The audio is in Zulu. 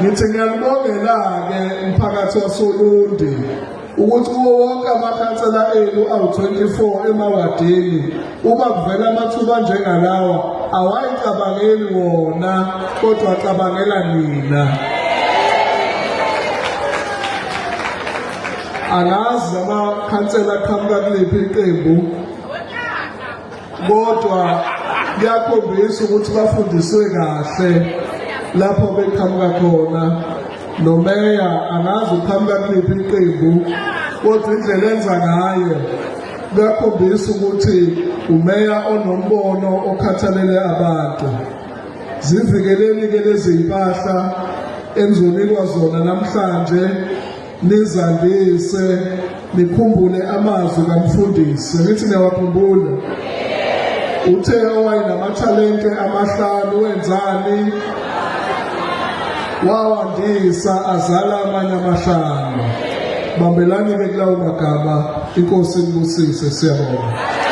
Ngithi ngiyalibongela-ke umphakathi wasoLundi ukuthi kuwo wonke amakhansela enu awu-24 emawadini uma kuvela amathuba anjengalawa awayicabangeli wona kodwa acabangela nina. Angazi amakhansela aqhamuka kuliphi iqembu kodwa kuyakhombisa ukuthi bafundiswe kahle lapho beqhamuka khona. Nomeya angazi uqhamuka kuliphi iqembu kodwa indlela enza ngayo kuyakhombisa ukuthi umeya onombono okhathalele abantu. Zivikeleni-ke lezi mpahla enizonikwa zona namhlanje, nizandise, nikhumbule amazwi kamfundisi. Ngithi niyawakhumbula? Uthe owayenamathalente amahlanu wenzani? Wawandisa azala amanye amahlanu. Bambelani-ke kulawo magama, inkosi inibusise. Siyabonga.